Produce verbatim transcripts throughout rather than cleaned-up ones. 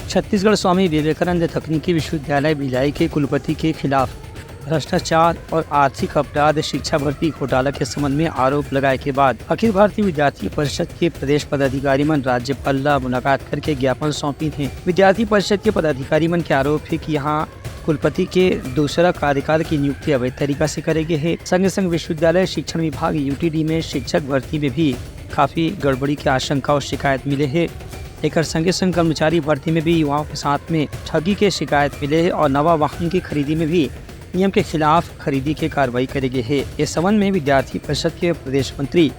छत्तीसगढ़ स्वामी विवेकानंद तकनीकी विश्वविद्यालय भिलाई के कुलपति के खिलाफ भ्रष्टाचार और आर्थिक अपराध शिक्षा भर्ती घोटाला के संबंध में आरोप लगाए के बाद अखिल भारतीय विद्यार्थी परिषद के प्रदेश पदाधिकारी मन राज्यपाल ला मुलाकात करके ज्ञापन सौंपिन हे। विद्यार्थी परिषद के पदाधिकारी मन के आरोप हे कि यहाँ कुलपति के दूसरा कार्यकाल की नियुक्ति अवैध तरीका से करे गे हे। संगे संग विश्वविद्यालय शिक्षण विभाग, यूटीडी, में शिक्षक भर्ती में भी काफी गड़बड़ी के आशंका और शिकायत मिले हे। एकर संगे संग कर्मचारी भर्ती में भी युवाओं के साथ में ठगी के शिकायत मिले हे और नवा वाहन की खरीदी में भी नियम के खिलाफ खरीदी के कार्रवाई करे गे हे। इस संबंध में विद्यार्थी परिषद के प्रदेश मंत्री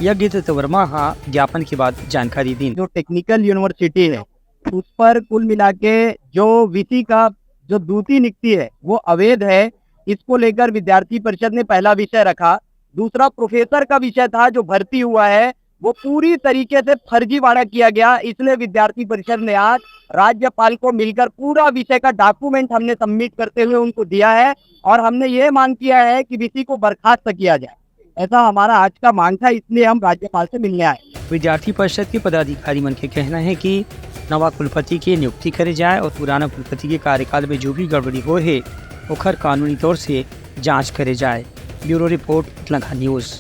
यज्ञदत्त वर्मा हा ज्ञापन के बाद जानकारी दीन। जो टेक्निकल यूनिवर्सिटी है, उस पर कुल मिला के जो वीसी का जो दूती नियुक्ति है, वो अवैध है। इसको लेकर विद्यार्थी परिषद ने पहला विषय रखा। दूसरा प्रोफेसर का विषय था, जो भर्ती हुआ है, वो पूरी तरीके से फर्जीवाड़ा किया गया। इसलिए विद्यार्थी परिषद ने आज राज्यपाल को मिलकर पूरा विषय का डॉक्यूमेंट हमने सबमिट करते हुए उनको दिया है और हमने ये मांग किया है कि वीसी को बर्खास्त किया जाए। ऐसा हमारा आज का मांग था, इसलिए हम राज्यपाल से मिलने आए। विद्यार्थी परिषद के पदाधिकारी मन के कहना है कि नवा कुलपति के नियुक्ति करे जाए और पुराना कुलपति के कार्यकाल में जो भी गड़बड़ी होए हे, ओखर कानूनी तौर से जांच करे जाए। ब्यूरो रिपोर्ट, इटलंगा न्यूज़।